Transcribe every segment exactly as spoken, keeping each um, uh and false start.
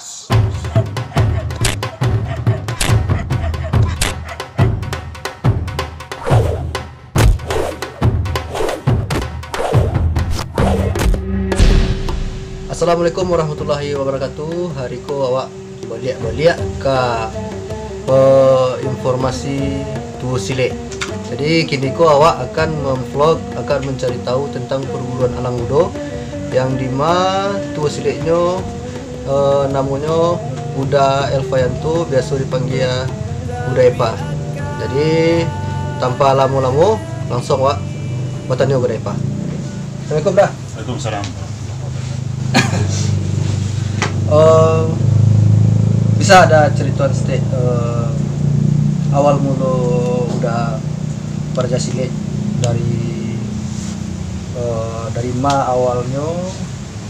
Assalamualaikum warahmatullahi wabarakatuh. Hari ko awak baliak-baliak ka, eh, informasi Tuo Silek. Jadi, kini ko awak akan memvlog, akan mencari tahu tentang perguruan Alang Udo, yang dima Tuo Sileknyo, eh, namonyo Uda Elvayanto, biaso dipanggia Uda Epa. Jadi, tanpa lamo-lamo, langsuang awak batanyo ka Uda Epa. Assalamualaikum, Da. Waalaikumsalam. Eh, bisa Da caritoan saketek, eh, awal mulo Uda baraja silek dari, eh, dari ma awalnyo,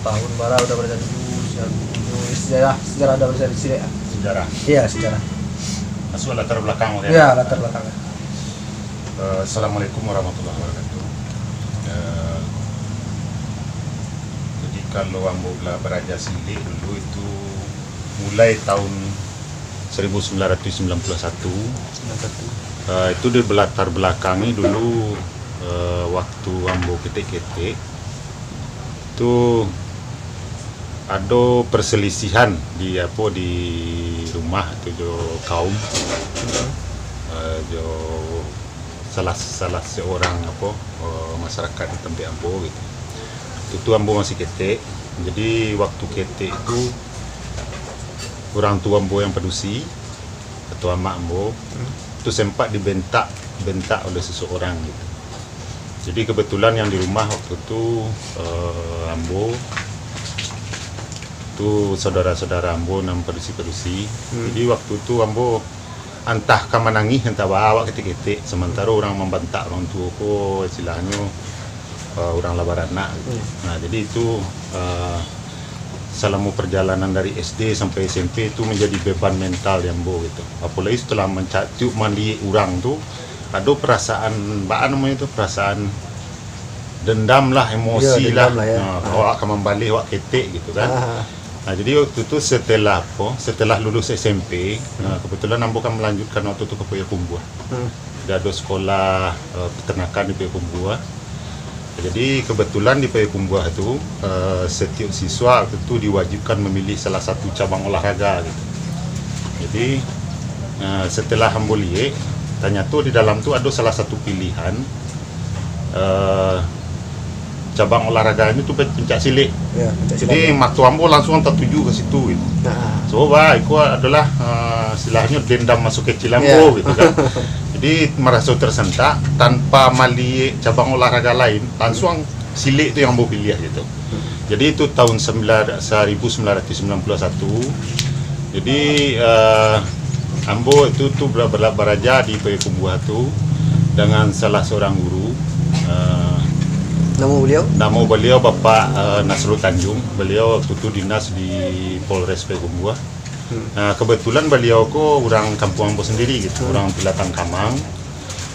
tahun bara Uda baraja dulu, sejarah, sejarah, sejarah Uda baraja silek lah. Sejarah. Iya, sejarah. Masuk latar belakang, oke. Iya, latar belakang. Eh, Assalamualaikum warahmatullahi wabarakatuh. Eh, jadi kalau ambo bela-, baraja silek dulu itu mulai tahun seribu sembilan ratus sembilan puluh satu. Sembilan satu. Eh, itu di belatar belakangi dulu, eh, waktu ambo ketek-ketek. Tu ado perselisihan di, apo, di rumah tu jo kaum, eh, jo salah, salah seorang, apo, eh, masyarakat di tampek ambo gitu. Waktu tu ambo masih ketek. Jadi waktu ketek tu, urang tuo ambo yang padusi atau amak ambo tu sempat dibentak, bentak oleh seseorang gitu. Jadi kebetulan yang di rumah waktu tu, eh, ambo, tu saudara-saudara ambo nan padusi-padusi. Hmm. Jadi waktu tu ambo antah ka manangih, antah baa awak ketek-ketek, sementaro urang mambantak urang tuo ko, istilahnyo, eh, urang lah baranak gitu. Hmm. Nah, jadi itu, eh, salamo perjalanan dari S D sampai S M P tu menjadi beban mental di ambo gitu. Apolai setelah manca-, tiok maliek urang tu, ado perasaan, baa namonyo tu, perasaan dendam lah, emosi lah. Iyo, dendam lah, ya. Nah, awak ka mambaleh, awak ketek gitu kan. Ah. Nah, jadi waktu tu setelah apo, setelah lulus S M P, nah, kebetulan ambo kan melanjutkan waktu tu ka Payakumbuah. Hmm. Ado sekolah, eh, peternakan di Payakumbuah. Jadi, kebetulan di Payakumbuah tu, eh, setiok siswa waktu tu diwajibkan memilih salah satu cabang olahraga gitu. Jadi, eh, setelah ambo liek, tanyato di dalam tu ado salah satu pilihan, eh, cabang olahraga ini tu pe-, pencak silek. Ya, pencak silek. Jadi, mato ambo langsuang tatuju ka situ gitu. Nah. Sebab, ah, iko adolah, eh, istilahnyo dendam maso kecil ambo gitu kan. Jadi, maraso tersentak, tanpa maliek cabang olahraga lain, langsuang silek tu yang ambo piliah gitu. Jadi, itu tahun sembilan, seribu sembilan ratus sembilan puluh satu. Jadi, eh, ambo itu tu ber-, ber-, baraja di Payakumbuah tu dengan salah seorang guru. Eh, namo beliau? Namo beliau Bapak, eh, Nasrul Tanjung. Beliau waktu tu dinas di Polres Payakumbuah. Hmm. Nah, kebetulan beliau ko urang kampuang ambo sendiri gitu, hmm, urang Pilatang Kamang.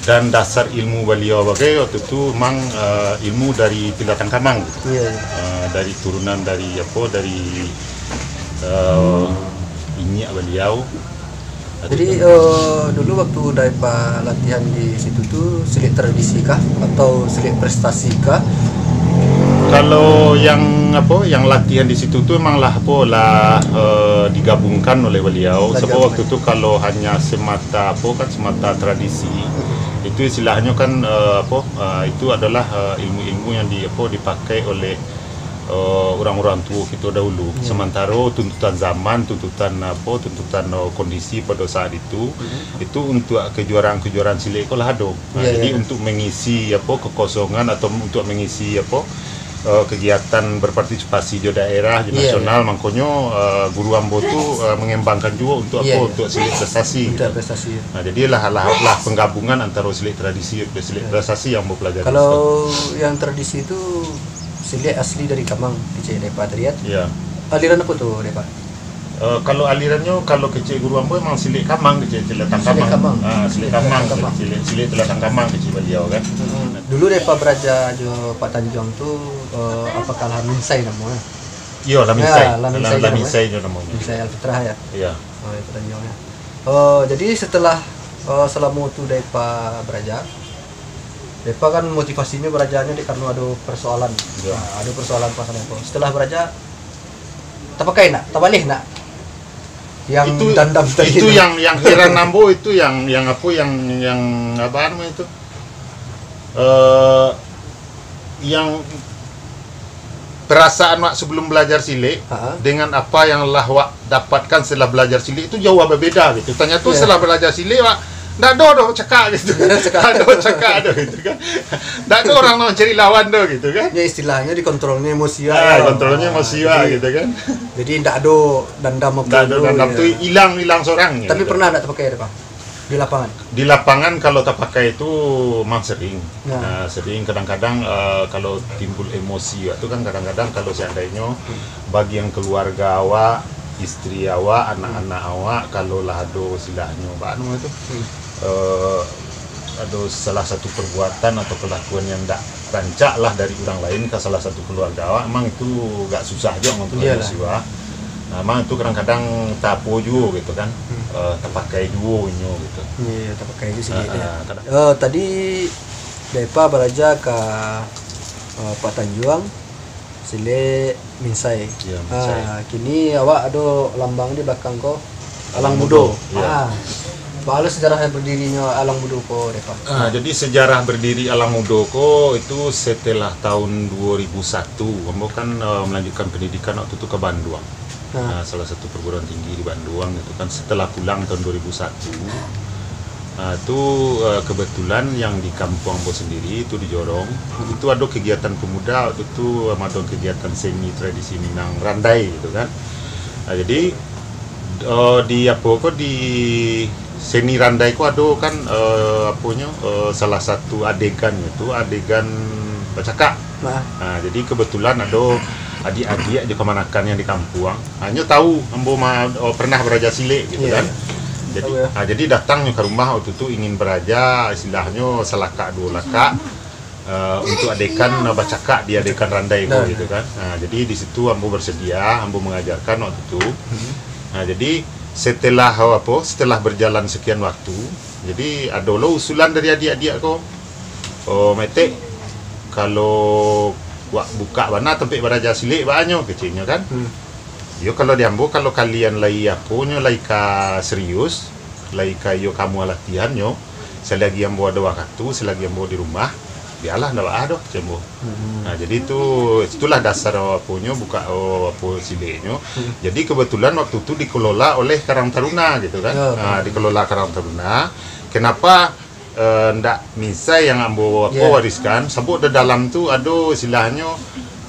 Dan dasar ilmu beliau bagai waktu tu memang, eh, ilmu dari Pilatang Kamang gitu. Iya, iya. Eh, dari turunan dari apo, dari, eh, inyiak beliau. Jadi, eh, dulu waktu Uda Epa latihan di situ tu, silek tradisi kah atau silek prestasi kah? Kalau yang apo, yang latihan di situ tu emang lah apo lah, eh, digabungkan oleh beliau. Lah digabungkan. Sebab waktu tu kalau hanya semata apo kan, semata tradisi, itu istilahnyo kan, eh, apo, eh, itu adalah, eh, ilmu-ilmu yang di apo, dipakai oleh, eh, urang-urang tuo kito dahulu. Iya. Sementaro tuntutan zaman, tuntutan apo, tuntutan, eh, kondisi pado saat itu, itu untuak kejuaraan-kejuaraan silek ko lah ado. Nah, iya, jadi iya, untuk mengisi, apo, kekosongan atau untuk mengisi, apo, eh, kegiatan berpartisipasi jo daerah, jo, iya, nasional, iya, mangkonyo, eh, guru ambo tu, eh, mengembangkan juo untuk, iya, apo, iya, untuk silek prestasi. Untuk gitu. Prestasi, iya. Nah, jadi lah, lah, lah penggabungan antara silek tradisi dan silek, iya, prestasi yang ambo pelajari. Kalau yang tradisi tu silek asli dari Kamang, kecek Uda Epa tadi kan? Iya. Aliran apo tu, Uda Epa? Eh, kalau alirannyo, kalau kecek guru ambo emang silek Kamang, kecek, silek Pilatang Kamang. Silek Kamang. Ah, silek Kamang, silek Kamang, silek, silek Pilatang Kamang kecek baliau kan. Mm-mm. Dulu Uda Epa baraja jo Pak Tanjuang tu, eh, apakah lah Minsai namonyo? Iyo, lah minsai. Lah minsai, lah minsai jo namonyo. Minsai Alfitrah, yo? Iyo. Oh, Depa Tanjuang, yo. Oh, jadi setelah, oh, salamo tu Depa baraja, Depa kan motivasinyo barajanyo dek karano ado persoalan. Iyo. Nah, ado persoalan pas ado. Setelah baraja, tapakai ndak? Tabaleh ndak? Yang itu, dandam tadi itu tu. Yang, yang heran ambo itu yang, yang apo, yang, yang apo namonyo itu? Eh, yang perasaan wak sebelum belajar silek, ha, dengan apa yang lah wak dapatkan setelah belajar silek itu jauh berbeda gitu. Ternyata, iya, setelah belajar silek, wak ndak ado doh cakak gitu. Ndak ado cakak. Ndak ado cakak doh gitu kan. Ndak ado urang nak cari lawan doh gitu kan. Ya, istilahnyo dikontrolnyo emosi wak. Ah, ya, kontrolnyo emosi wak gitu kan. Jadi ndak ado dandam apo. Ndak ado dulu, dandam ya. Tu hilang, hilang sorang. Tapi gitu. Pernah ndak tapakai tu, Pak? Di lapangan? Di lapangan kalau tapakai tu mang sering. Nah. Nah, sering kadang-kadang, eh, kalau timbul emosi wak tu kan kadang-kadang kalau seandainyo, hmm, bagian keluarga awak, istri awak, anak-anak, hmm, awak, kalau lah ado istilahnyo, apo namonyo tu, hmm, eh, ado salah satu perbuatan atau kelakuan yang ndak rancak lah dari urang lain ka salah satu keluarga awak, emang itu agak susah juo untuk, iyolah, emosi wak. Nah, emang itu kadang-kadang taapo juo gitu kan. Hmm. Eh, tapakai juo inyo gitu. Iya, iya, tapakai juo silek, ah, dia. Ah, kadang. Eh, tadi Depa baraja ka, eh, Pak Tanjuang, silek minsai. Iya, minsai. Ah, kini awak ado lambang di balakang ko, Alang Mudo. Alang Mudo, iya. Ah. Baa lo sejarah yang berdirinyo Alang Mudo ko, Depa? Ah, jadi sejarah berdiri Alang Mudo ko itu setelah tahun dua ribu satu. Ambo kan, eh, melanjutkan pendidikan waktu tu ke Banduang. Nah. Ah, salah satu perguruan tinggi di Banduang gitu kan. Setelah pulang tahun dua ribu satu, ah, tu, eh, kebetulan yang di kampuang ambo sendiri tu di Jorong, hmm, itu ado kegiatan pemuda waktu tu, eh, ado kegiatan seni tradisi Minang Randai gitu kan. Ah, jadi, eh, di apo ko, di seni randai ko ado kan, eh, aponyo, eh, salah satu adegan itu adegan bacakak. Nah. Ah, jadi kebetulan ado adiak-adiak jo kamanakan yang di kampuang. Ah, nyo tahu ambo ma-, oh, pernah baraja silek gitu, iya, kan. Iya. Jadi, tahu, ya. Ah, jadi datang nyo ka rumah waktu tu ingin baraja, istilahnyo salakak duo lakak, eh, untuk adegan, eh, bacakak di adegan randai ko, nah, gitu kan. Ah, jadi di situ ambo bersedia, ambo mengajarkan waktu tu. Hmm. Ah, jadi setelah, oh, apo, setelah berjalan sekian waktu, jadi ado lo usulan dari adiak-adiak ko, "Oh, Metek, kalau wak bukak bana tampek baraja silek baa nyo," keceknyo kan. Hmm. Yo, kalau di ambo, kalau kalian lai aponyo, lai ka serius, lai ka iyo kamu alatihannyo, selagi ambo ado wakatu, selagi ambo di rumah, bialah, ndak baa doh, kecek ambo. Hmm. Nah, jadi tu, itulah dasar aponyo, bukak, oh, apo, sileknyo. Hmm. Jadi kebetulan waktu tu dikelola oleh Karang Taruna gitu kan. Ya, nah, betul. Dikelola Karang Taruna. Kenapa eh, ndak minsai yang ambo apo, ya, wariskan, sabab di dalam tu ado istilahnyo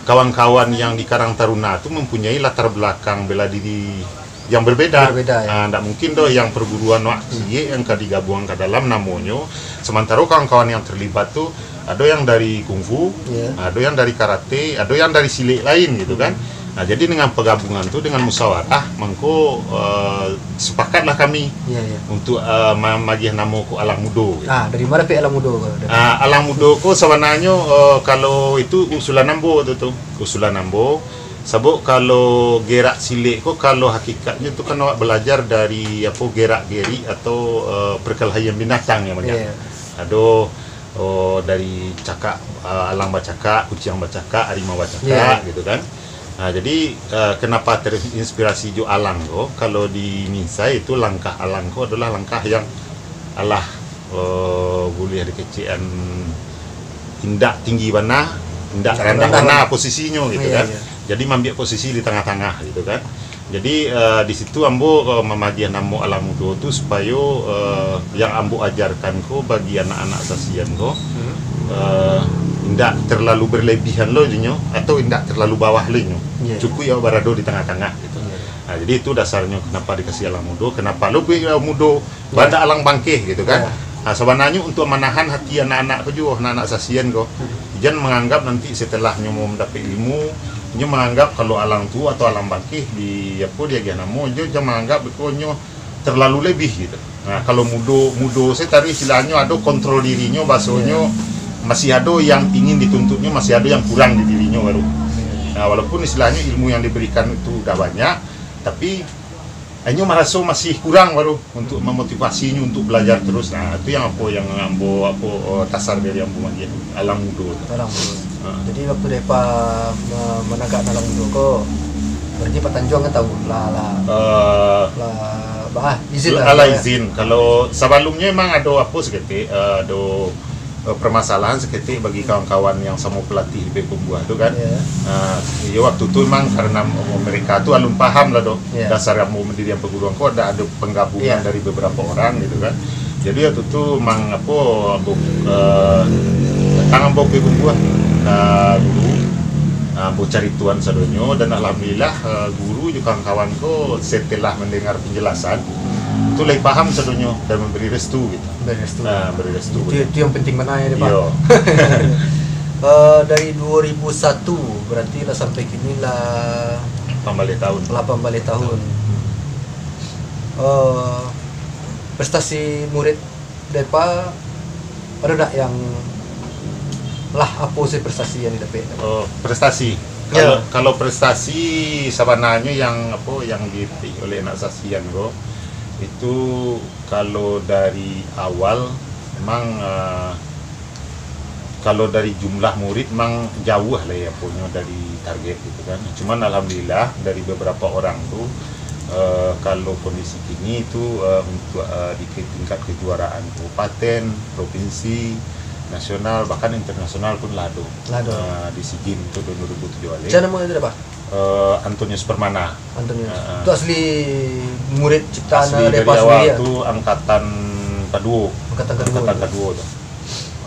kawan-kawan yang di Karang Taruna tu mempunyai latar belakang bela diri yang berbeda. Berbeda, ya. Ah, ndak mungkin doh yang perguruan wak ciek yang ka digabuang ka dalam namonyo, sementara kawan-kawan yang terlibat tu ado yang dari kungfu, ya, ado yang dari karate, ado yang dari silek lain gitu kan. Hmm. Nah, jadi dengan penggabungan tu, dengan musyawarah, mangko, eh, sepakatlah kami, iya, iya, untuk, eh, ma-, magiah namo ko Alang Mudo, gitu. Ah, dari ma dapek Alang Mudo ko? Dari Ah, Alang Mudo ko sabananyo, eh, kalau itu usulan ambo tu, tu. Usulan ambo. Sabab kalau gerak silek ko, kalau hakikatnyo tu kan awak belajar dari, apo, gerak-gerik atau, eh, perkelahian binatang yang banyak. Iya. Ado, oh, dari cakak, eh, alang bacakak, kuciang bacakak, harimau bacakak, iya, gitu kan. Nah, jadi, eh, kenapa terinspirasi jo alang ko? Kalau di minsai itu langkah alang ko adalah langkah yang alah, eh, buliah dikecekan indak tinggi bana, indak randah bana posisinyo gitu kan. Iya, iya. Jadi mambiak posisi di tangah-tangah gitu kan. Jadi, eh, di situ ambo, eh, mamagiah namo Alang Mudo tu supayo, eh, yang ambo ajarkan ko bagi anak-anak sasian ko, hmm, eh, indak terlalu berlebihan lo inyo, atau indak terlalu bawah lo inyo. Iya, iya. Cukuik yo barado di tangah-tangah gitu. Iya. Nah, jadi itu dasarnyo kenapa dikasih Alang Mudo, kenapa lo buek Alang Mudo, iya, bandak alang bangkeh gitu kan. Iya. Nah, sabananyo untuk manahan hati anak-anak ko juo, anak-anak sasian ko. Hmm. Jan manganggap nanti setelah nyo mau mandapek ilmu, nyo manganggap kalau alang tu atau alang bangkeh di, apo, diagiah namo, nyo jan manganggap beko nyo terlalu lebih gitu. Nah, kalau mudo, mudo se tadi istilahnyo ado kontrol dirinyo, basonyo, iya, masih ado yang ingin dituntutnyo, masih ado yang kurang di dirinyo baru. Iya. Nah, walaupun istilahnya ilmu yang diberikan itu udah banyak, tapi inyo maraso masih kurang baru untuk memotivasinyo untuk belajar terus. Nah, itu yang apo, yang ambo apo, eh, tasar dari ambo magiah tu, alang mudo tu. Alang mudo. Ha. Jadi waktu depa me-, managakkan alang mudo ko, berarti Pak Tanjuang kan tahu lah, lah, Eh, lah, bah, izin lah, alah ya. Izin. Kalau sabalumnyo emang ado apo saketek, eh, ado eh, permasalahan saketek bagi kawan-kawan yang samo pelatih di Payakumbuah tu kan. Ya. Ah, iyo, waktu tu memang karena mereka tu alun paham lah doh, ya, dasar ilmu pendirian perguruan ko ada, ada penggabungan, ya, dari beberapa orang gitu kan. Jadi waktu tu memang apo, ambo, eh, datang ambo Payakumbuah ka guru, ah, ambo caritoan sadonyo, dan alhamdulillah, eh, guru jo kawan-kawan ko setelah mendengar penjelasan, tu lai paham sadonyo dan memberi restu gitu. Beri restu. Ah, beri restu. Itu, itu yang penting bana ya, Pak. Iyo. Eh, dari dua ribu satu, berarti lah sampai kini lah lapan baleh tahun. Lapan baleh tahun. Eh, prestasi murid depa ado ndak yang lah apo sih prestasi yang didapek? Oh, prestasi. Ya. Kalau, kalau prestasi sabananyo yang apo, yang dipik oleh anak sasian ko, itu kalau dari awal memang, eh, kalau dari jumlah murid memang jauah lah ya, aponyo dari target gitu kan. Cuman alhamdulillah dari beberapa orang tu, eh, kalau kondisi kini tu, eh, untuk, eh, di ke-, tingkat kejuaraan kabupaten, provinsi, nasional, bahkan internasional pun lah ado. Lah ado. Eh, di SEA Games tu tahun dua ribu tujuh baliak. Sia namo itu, Pak? Eh, Antonius Permana. Antonius. Heeh. Itu asli murid ciptaan. Asli dari awal tu angkatan kaduo. Angkatan kaduo. Angkatan kaduo tu.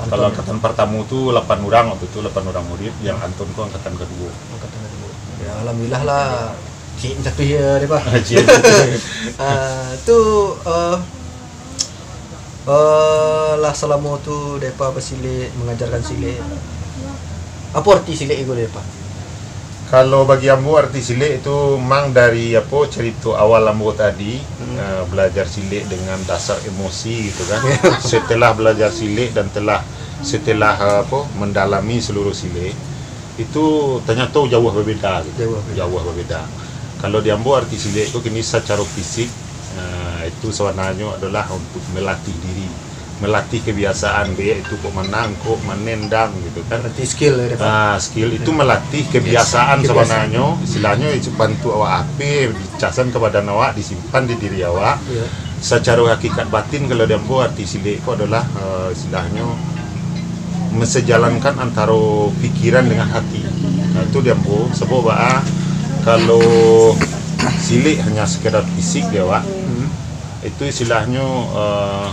Anton. Kalau angkatan partamo tu lapan urang waktu tu, lapan urang murid, yang Anton tu angkatan kaduo. Angkatan kaduo. Ya, alhamdulillah lah. Cik jatuh ya, dia, Pak. Cik. Ah, tu, eh, Eh, lah salamo tu depa basilek, mangajarkan silek. Apo arti silek iko depa? Kalau bagi ambo, arti silek tu mang dari apo, carito awal ambo tadi, hmm, eh, belajar silek dengan dasar emosi gitu kan. Setelah belajar silek dan telah, setelah, eh, apo, mendalami seluruh silek, itu tanyato jauah babeda gitu. Jauah babeda. Jauah babeda. Kalau di ambo arti silek tu kini sacaro fisik, eh, itu sabananyo adolah untuk melatih diri, melatih kebiasaan, baik itu kok manangkok, manendang gitu kan. Berarti skill ya, Pak? Ah, skill itu, ya, melatih kebiasaan. Kebiasaan sabananyo, istilahnya itu bantu awak api, dicasan ke badan awak, disimpan di diri awak. Ya. Sacaro hakikat batin, kalau di ambo arti silek ko adolah, eh, istilahnya mensejalankan antaro pikiran dengan hati. Nah, itu di ambo, sebab baa, kalau silek hanya sekedar fisik di awak, hmm, itu istilahnya, eh,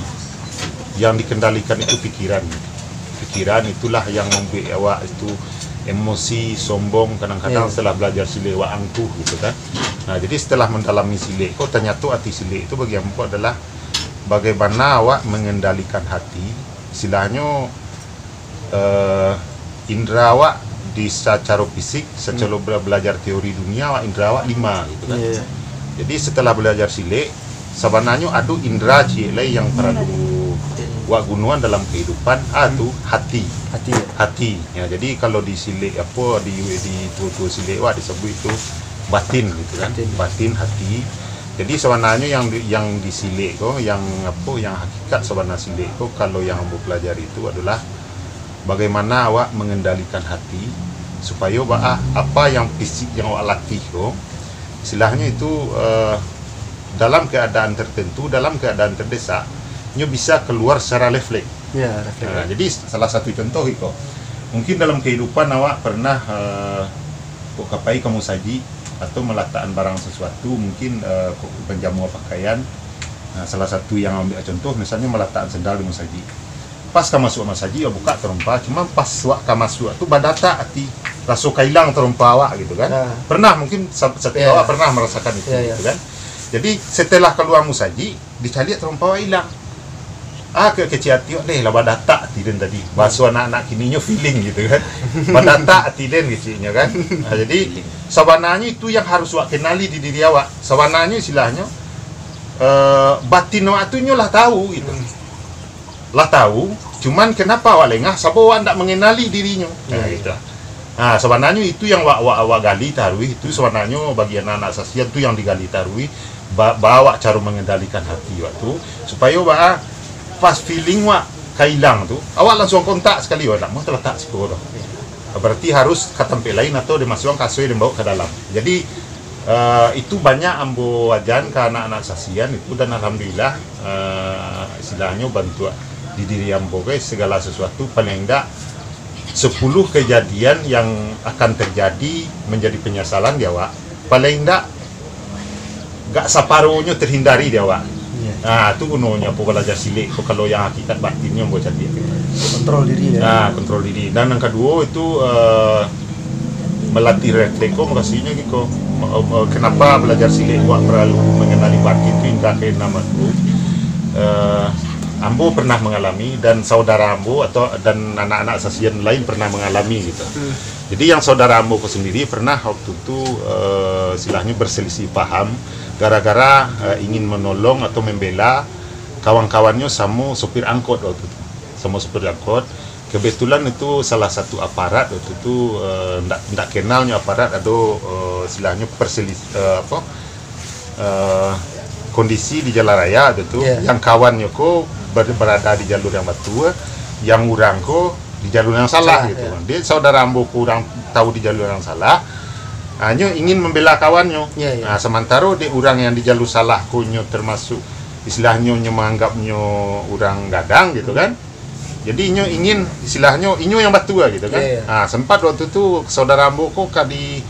yang dikendalikan itu pikiran. Pikiran itulah yang membuat awak itu emosi, sombong, kadang-kadang, iya, setelah belajar silek awak angkuh gitu kan. Nah, jadi setelah mendalami silek ko, tanyato arti silek itu bagi ambo adolah bagaimana awak mengendalikan hati, istilahnya, eh, indra awak di sacaro fisik, sacaro, hmm, bela-, belajar teori dunia, awak indra awak lima gitu kan. Iya, iya. Jadi setelah belajar silek, sabananyo ado indra ciek lai yang paralu, hmm, wak gunoan dalam kehidupan, ah, hmm, tu hati. Hati. Hati. Ya, jadi kalau di silek apo, di, di tuo-tuo silek wak disebut itu batin gitu kan. Batin. Batin, hati. Jadi sabananyo yang di, yang di silek ko, yang apo, yang hakikat sabana silek ko, kalau yang ambo pelajari itu adolah bagaimana awak mengendalikan hati, supayo baa, apa yang fisik yang awak latih ko, istilahnyo itu, eh, dalam keadaan tertentu, dalam keadaan terdesak, nyo bisa keluar secara refleks. Ya, refleks. Nah, jadi salah satu contoh iko. Mungkin dalam kehidupan awak pernah, eh, kok ka pai ka musajik atau meletakkan barang sesuatu, mungkin, eh, kok menjamur pakaian. Nah, salah satu yang ambiak contoh, misalnya meletakkan sendal di musajik. Pas ka masuak masajik, awak bukak tarompa, cuma pas wak ka masuak tu badatak ati, raso ka ilang tarompa awak gitu kan. Ah. Pernah mungkin sa-, setiap, ya, awak pernah merasakan itu, ya, ya, gitu kan. Jadi setelah kaluar musajik, dicaliak tarompa awak ilang. Ah, ke kecil ati awak deh lah badatak ati den tadi. Bahaso anak-anak kininyo feeling gitu kan. Badatak ati den kecilnyo kan. Nah, jadi sabananyo itu yang harus awak kenali di diri awak. Sabananyo istilahnyo, eh, batin awak tu nyo lah tahu gitu. Hmm. Lah tahu, cuman kenapa awak lengah, sabab awak ndak mengenali dirinyo. Nah, ya, gitu. Ha, sabananyo itu yang wak, wak, wak gali taruih, itu sabananyo bagi anak-anak sasian tu yang digali taruih, ba-, ba awak caro mangendalikan hati wak tu, supayo ba, pas feeling wak ka ilang tu, awak langsuang kontak sakali, wak ndak mau talatak siko doh. Berarti harus ka tampek lain atau dimasuakan ka asoi dibao ka dalam. Jadi, eh, itu banyak ambo ajan ka anak-anak sasian itu, dan alhamdulillah, eh, istilahnyo bantuak di diri ambo, guys, segala sesuatu paling indak sepuluh kejadian yang akan terjadi menjadi penyesalan di awak, paling indak gak saparonyo terhindari di awak. Iya. Ah, tu gunonyo apo balajar silek ko, kalau yang hakikat batinnyo ambo caliak. Kontrol diri, ya. Ah, kontrol diri. Dan yang kaduo itu, eh, melatih refleks ko, mukasuiknyo giko. Eh, eh, kenapa balajar silek wak perlu mengenali batin tu hingga ka enam tu? Eh, ambo pernah mengalami, dan saudara ambo atau, dan anak-anak sasian lain pernah mengalami gitu. Hmm. Jadi, yang saudara ambo ko sendiri pernah waktu tu, eh, istilahnyo berselisih paham gara-gara, eh, ingin menolong atau membela kawan-kawannyo samo sopir angkot waktu tu. Samo sopir angkot. Kebetulan itu salah satu aparat waktu tu, eh, ndak, ndak kenalnyo aparat, ado, eh, istilahnyo perselis-, eh, apo, eh, kondisi di jalan raya waktu tu, ya, yang kawannyo ko ber-, berada di jalur yang batua, yang urang ko di jalur yang salah. Salah, gitu. Ya. Jadi, saudara ambo ko urang tahu di jalur yang salah, hanyo ingin membela kawannyo. Ya, ya. Nah, sementara dek urang yang di jalur salah ko nyo termasuk istilahnyo nyo menganggapnyo urang gadang gitu kan. Jadi inyo ingin istilahnyo inyo yang batua gitu kan. Ya, ya. Ha, sempat waktu tu saudara ambo ko ka di,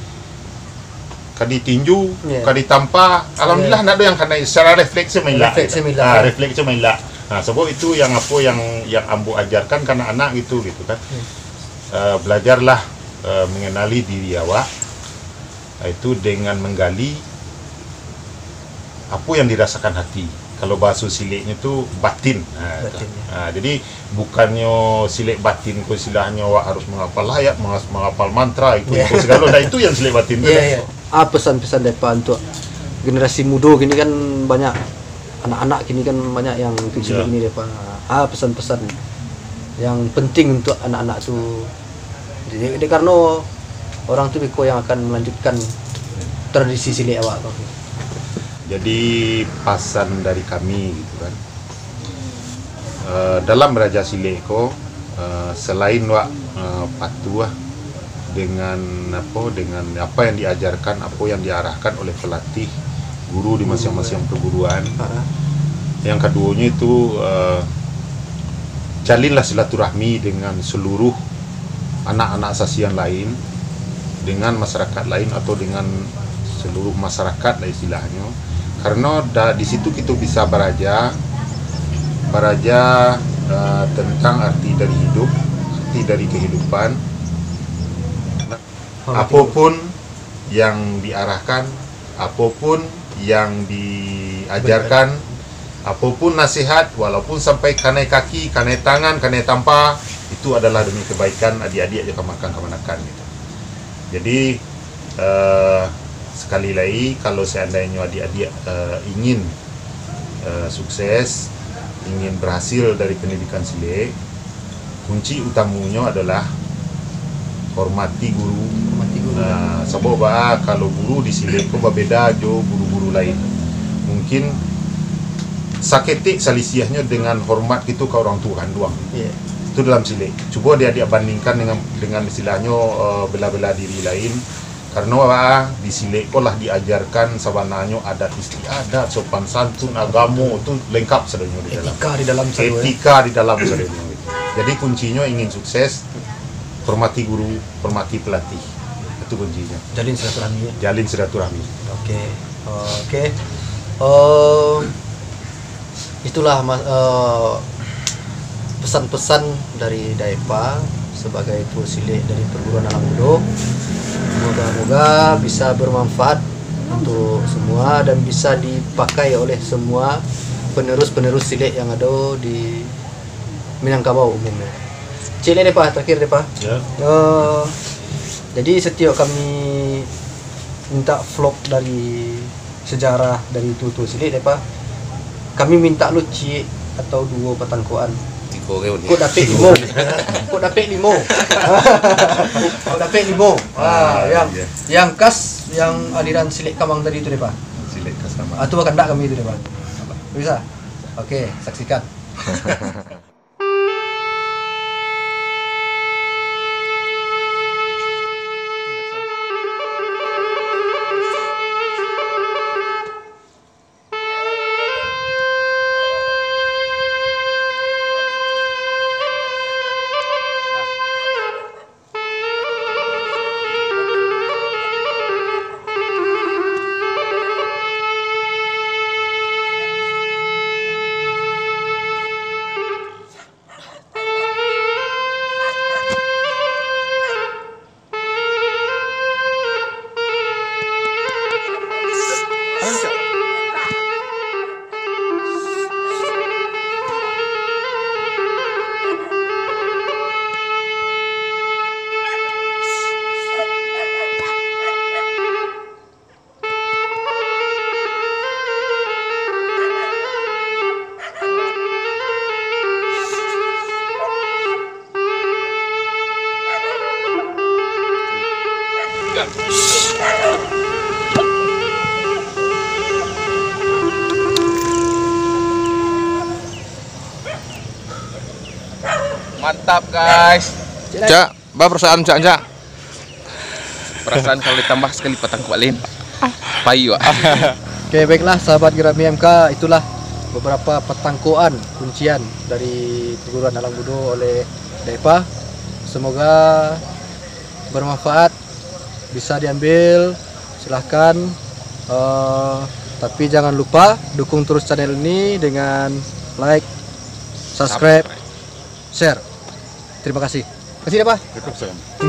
ka ditinju, ya, ka ditampa. Alhamdulillah, ya, ndak ado yang kanai, secara refleks mailak. Refleks gitu. Mailak, ha, ya. Refleks mailak. Ha, sebab itu yang apo yang, yang ambo ajarkan ka anak-anak gitu, gitu kan. Hmm. Eh, belajarlah, eh, mengenali diri awak, itu dengan menggali apo yang dirasakan hati. Kalau bahaso sileknyo tu batin. Ha, itu. Batin, ya. Ha, jadi, bukannyo silek batin ko istilahnyo awak harus menghafal ayat, menghas-, menghafal mantra, itu, ya, itu segalo. Nah, itu yang silek batin tu. Ya, ya. Ah, pesan-pesan dek Pak untuk generasi mudo kini kan banyak, anak-anak kini kan banyak yang kecil, ya, kini dek Pak. Ah, pesan-pesan yang penting untuk anak-anak tu. Jadi, jadi karena orang tu beko yang akan melanjutkan tradisi silek awak tu. Jadi, pasan dari kami gitu kan. Eh, dalam baraja silek ko, eh, selain wak, eh, patuah dengan apo, dengan apa yang diajarkan, apa yang diarahkan oleh pelatih, guru di masing-masing perguruan. Ha. Yang kaduonyo itu, eh, jalinlah silaturahmi dengan seluruh anak-anak sasian lain, dengan masyarakat lain atau dengan seluruh masyarakat lah istilahnyo. Karena da-, di situ kita bisa baraja, baraja, eh, tentang arti dari hidup, arti dari kehidupan. Nah, apapun yang diarahkan, apapun yang diajarkan, apapun nasihat, walaupun sampai kanai kaki, kanai tangan, kanai tampa, itu adalah demi kebaikan adiak-adiak jo kamanakan-kamanakan gitu. Jadi, eh, sekali lagi, kalau seandainyo adiak-adiak, eh, ingin, eh, sukses, ingin berhasil dari pendidikan silek, kunci utamonyo adalah hormati guru. Hormati guru. Nah, sabab baa kalau guru di silek ko babeda jo guru-guru lain. Mungkin saketek salisiahnyo dengan hormat kito ka urang tuo kanduang. Iya. Itu dalam silek. Cubo adiak-adiak bandingkan dengan, dengan istilahnyo, eh, bela-bela diri lain. Karano, ah, di silek ko lah diajarkan sabananyo adat istiadat, sopan santun, agamo, tu lengkap sadonyo di dalam. Etika di dalam sado, eh. Etika di dalam sadonyo gitu. Jadi, kuncinyo ingin sukses, hormati guru, hormati pelatih. Itu kuncinyo. Jalin silaturahmi, ya? Jalin silaturahmi. Oke. Oke. Eh, Itulah ma-, eh, pesan-pesan dari Daepa sebagai tuo silek dari Perguruan Anak Mudo. Moga-moga bisa bermanfaat untuk semua dan bisa dipakai oleh semua penerus-penerus silek yang ado di Minangkabau umumnyo. Cik lai, Daepa, terakhir, Daepa. Ya. Eh, jadi, setiap kami minta vlog dari sejarah dari tuo-tuo silek, Daepa, kami minta lo ciek atau duo patangkoan Tigo reun. Kok dapek limo? Kok dapek limo? Kok dapek limo? Ah, yang, yang khas, yang aliran silek kamang tadi tu, deh, Pak. Silek khas kamang. Ah, tu bakandak kami tu, deh, Pak. Bisa? Oke, saksikan. Mantap, guys. Cak, ba perasaan, Cak, Cak? Perasaan kalau ditambah sekali patang kualin. Payu, ah. Oke, baiklah, sahabat Gerami M K, itulah beberapa patangkoan kuncian dari perguruan Alang Budo oleh Daipa. Semoga bermanfaat, bisa diambil, silahkan. Eh, tapi jangan lupa dukung terus channel ini dengan like, subscribe, share. Terima kasih. Terima kasih, Daipa. Waalaikumsalam.